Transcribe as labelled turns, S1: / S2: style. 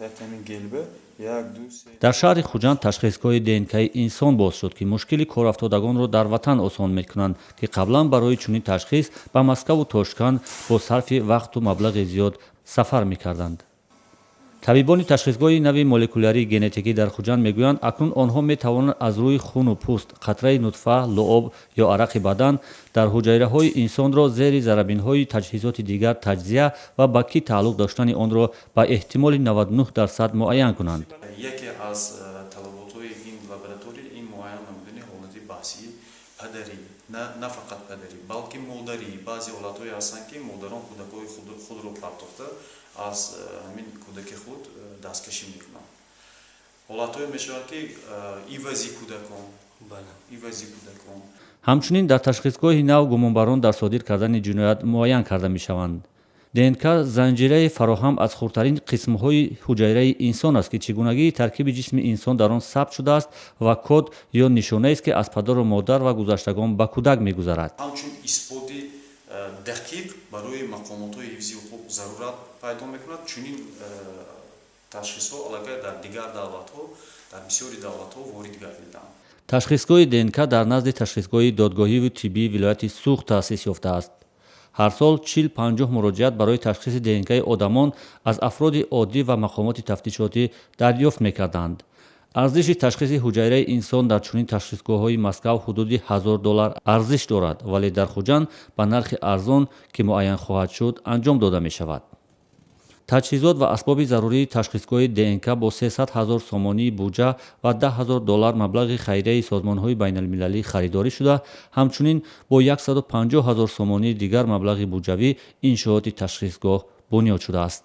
S1: Як ҳамин гелба як, ду, се.
S2: Дар шаҳри Хуҷанд ташхисгоҳи ДНКи инсон боз шуд, ки мушкили корафтодагонро дар ватан осон мекунанд, ки қаблан барои чунин ташхис ба Москаву Тошканд бо сарфи вақту маблағи зиёд сафар мекарданд. Табибони ташхисгоҳи нави молекулярии генетикӣ дар Хуҷанд мегӯянд, акнун онҳо метавонанд аз рӯи хуну пӯст, қатраи нутфа, луоб ё арақи бадан дар ҳуҷайраҳои инсонро зери зарабинҳои таҷҳизоти дигар таҷзия ва ба кӣ тааллуқ доштани онро ба эҳтимоли 99% муайян кунанд.
S1: Яке аз талаботҳои ин лаборатория ин муайян намудани ҳолати баҳсии падарӣ, на фақат падарӣ, балки модарӣ. Баъзе ҳолатҳое ҳастанд, ки модарон кӯдакҳои худро партофта, аз ҳамин кӯдаки худ дасткашӣ мекунанд. Ҳолатҳое мешавад, ки ивази кӯдакон.
S2: Ҳамчунин дар ташхисгоҳи нав гумонбарон дар содир кардани ҷиноят муайян карда мешаванд. ДНК занҷираи фароҳам аз хурдтарин қисмҳои ҳуҷайраи инсон аст, ки чӣ гунагии таркиби ҷисми инсон дар он сабт шудааст ва код ё нишонаест, ки аз падару модар ва гузаштагон ба кӯдак мегузарад.
S1: Ҳамчун исботи дақиқ барои мақомотҳои ҳифзи ҳуқуқ зарурат пайдо мекунад. Чунин ташхисҳо аллакай дар дигар давлатҳо, дар бисёри давлатҳо ворид гардиданд.
S2: Ташхисгоҳи ДНК дар назди ташхисгоҳи додгоҳиву тиббии вилояти Суғд таъсис ёфтааст. Ҳар сол 40-50 муроҷиат барои ташхиси ДНКи одамон аз афроди оддӣ ва мақомоти тафтишотӣ дарёфт мекарданд. Арзиши ташхиси ҳуҷайраи инсон дар чунин ташхисгоҳҳои Москав ҳудуди 1000 доллар арзиш дорад, вале дар Хуҷанд ба нархи арзон, ки муайян хоҳад шуд, анҷом дода мешавад. Таҷҳизот ва асбоби зарурии ташхисгоҳи ДНК бо 300 ҳазор сомонии буҷа ва 10 ҳазор доллар маблағи хайрияи созмонҳои байналмилалӣ харидорӣ шуда, ҳамчунин бо 150 ҳазор сомонии дигар маблағи буҷавӣ иншооти ташхисгоҳ бунёд шудааст.